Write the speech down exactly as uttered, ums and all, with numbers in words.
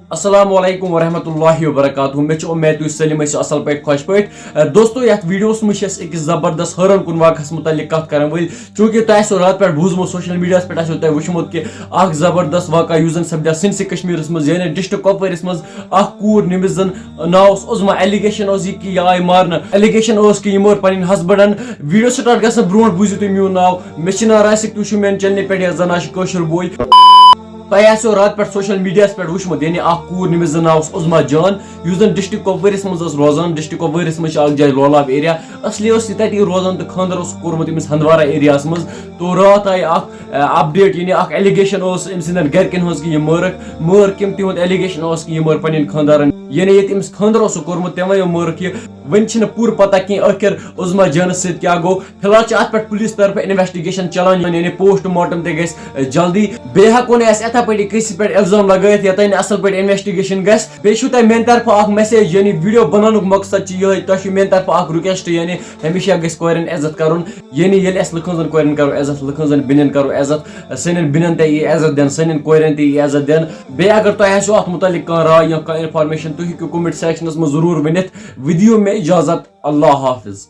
السلام علیکم ورحمۃ اللہ وبرکاتہ۔ مےٚ چھِ اُمید تُہۍ سٲلِم ٲسِو اَصٕل پٲٹھۍ، خۄش پٲٹھۍ۔ اَ، دوستو، یَتھ ویٖڈیوَس منٛز چھِ أسۍ أکِس زبردست حٲران کُن واقعَس مُتعلِق کَتھ کَرَن وٲلۍ۔ چوٗنٛکہِ تۄہہِ آسیو راتہٕ پٮ۪ٹھ بوٗزمُت، سوشل میٖڈیاہَس پٮ۪ٹھ آسیو تۄہہِ وٕچھمُت کہِ اَکھ زبردست واقعہ یُس زَن سَپدیو سٲنِسٕے کشمیٖرَس منٛز، یعنی ڈسٹرکٹ کۄپوٲرِس منٛز۔ اَکھ کوٗر، نٔمِس زَن ناو اوس عظمیٰ، ایلیگیشن اوس یہِ کہِ یہِ آیہِ مارنہٕ، ایلیگیشن اوس کہِ یہِ مٲر پَنٕنۍ ہسبنڈن۔ ویٖڈیو سٹارٹ گژھنہٕ برونٛٹھ بوٗزِو تُہۍ میون ناو، مےٚ چھِ ناو راسِک، تُہۍ چھِو میانہِ چینلہِ پٮ۪ٹھ یَتھ زَن آز چھُ کٲشُر بوے۔ تۄہہِ آسیو راتہٕ پٮ۪ٹھ سوشل میٖڈیاہَس پٮ۪ٹھ وٕچھمُت، یعنی اَکھ کوٗر، نٔمِس زَن ناو اوس عظمیٰ جان، یُس زَن ڈسٹرکٹ کۄپوٲرِس منٛز ٲس روزان۔ ڈسٹرکٹ کۄپوٲرِس منٛز چھِ اَکھ جاے لولاب ایریا، اصلی اوس یہِ تَتی روزان تہٕ خانٛدر اوس کوٚرمُت أمِس ہندوارہ ایریاہَس منٛز۔ تو راتھ آیہِ اَکھ، اَ، اپڈیٹ، یعنی اَکھ ایلیگیشن اوس أمۍ سٕنٛدٮ۪ن گرِکٮ۪ن ہٕنٛز کہِ یہِ مٲرٕکھ، مٲر کٔمۍ تِہُنٛد ایلیگیشن اوس کہِ یہِ مٲر پنٕنٮ۪ن خانٛدارن، یعنی ییٚتہِ أمِس خانٛدر اوسُکھ کوٚرمُت تِمے یِم مٲرٕکھ یہِ۔ وۄنۍ چھِنہٕ پوٗرٕ پتہ کینٛہہ ٲخر عظمیٰ جانَس سۭتۍ کیٛاہ گوٚو۔ فی الحال چھِ اَتھ پٮ۪ٹھ پُلیٖس طرفہٕ انویسٹیگیشن چلان، یعنی پوسٹ مارٹم تہِ گژھِ، ا، جلدی۔ بیٚیہِ ہٮ۪کو نہٕ أسۍ یِتھے پٲٹھۍ کٲنٛسہِ پٮ۪ٹھ الزام لگٲیِتھ یوٚتام نہٕ اَصٕل پٲٹھۍ انویسٹیگیشن گژھِ۔ بیٚیہِ چھُو تۄہہِ میانہِ طرفہٕ اَکھ میسیج، یعنی ویٖڈیو بناونُک مقصد چھُ یِہوٚے، تۄہہِ چھُو میانہِ طرفہٕ اَکھ رِکویسٹ، یعنی ہمیشہ گژھِ کورٮ۪ن عزت کَرُن۔ یعنی ییٚلہِ اَسہِ لُکَن زَن کورٮ۪ن کَرو عزت، لُکَن زَن بیٚنٮ۪ن کَرو عزت، سانٮ۪ن بیٚنٮ۪ن تہِ یی عزت دِنہٕ، سانٮ۪ن کورٮ۪ن تہِ یی عزت دِنہٕ۔ بیٚیہِ اگر تۄہہِ آسیو اَتھ مُتعلِق کانٛہہ راے یا کانٛہہ انفارمیشن، تُہۍ ہیٚکِو کمنٹ سیکشنَس منٛز ضروٗر ؤنِتھ۔ وۄنۍ دِیِو مےٚ اجازت، اللہ حافظ۔